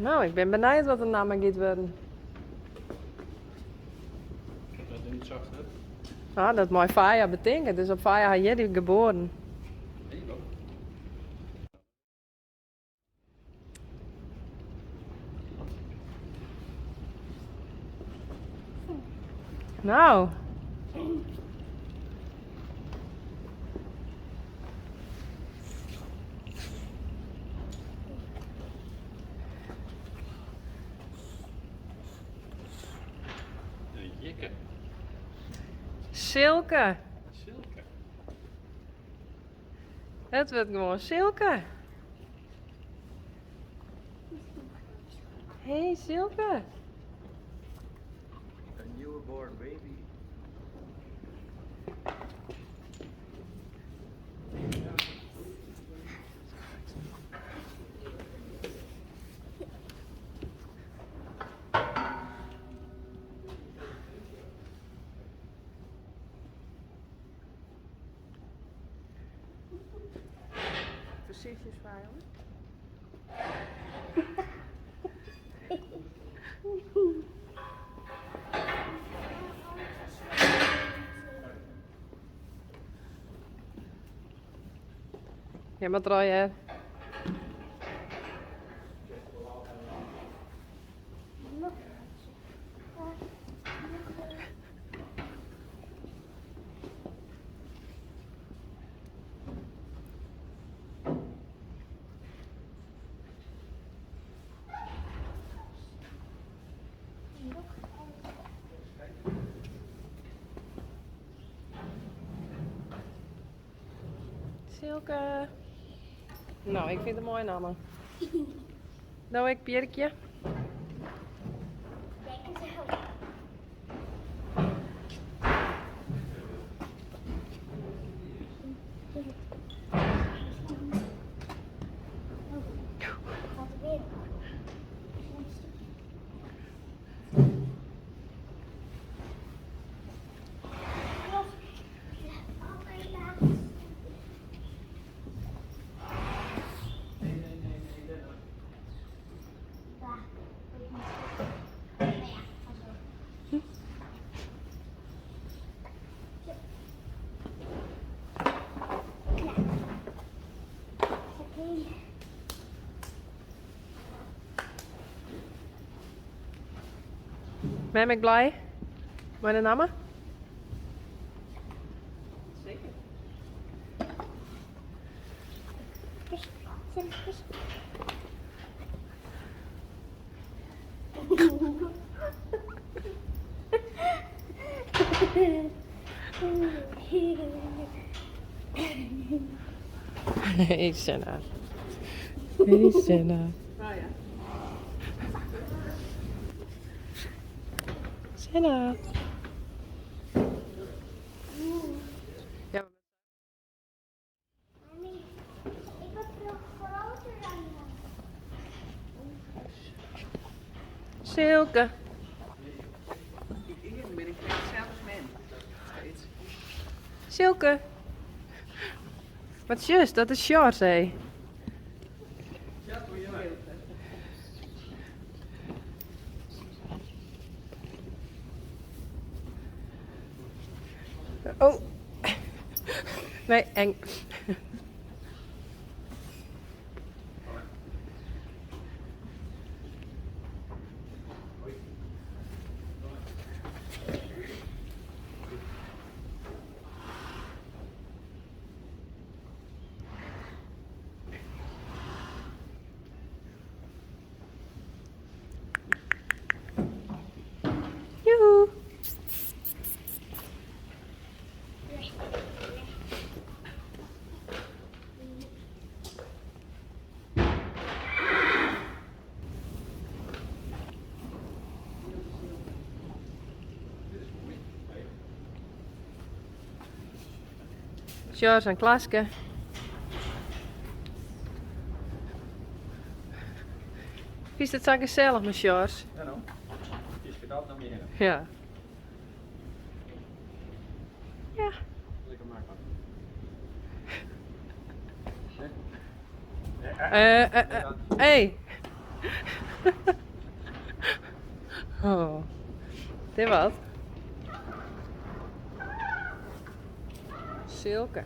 No, ik bin benijd wat de namme giet wurden. Dat is niet zacht, hè? Ah, dat mei Faya betinke. Dus op Faya har jierdei geboren. Nee, wat? Nou. De jikke. Silke. Silke. It wurdt gewoan Silke. Hey Silke. A newborn baby. Voorzichtig zwaaien hoor. Ja, mar draai hear. Silke. No, ik fyn it in moaie namme. No ek Pierkje. Mem ek blij mei de namme? Zeker. Hey Senna. Hey Senna. Nou ja. Senna. Ja. Ik word veel groter dan jou. Silke. Ik ben ik zelf als mem. Steeds. Silke. Wat juist, dat is Sjors, hé. Oh. Nee, eng. Joehoe. Sjors en Klaske. Fynst it sa gesellich mei Sjors? Ja no. Dy stiet altyd om je hinne. Ja. Ja. Lekker makkelijk. Hey. Oh. Dit wat? Silke.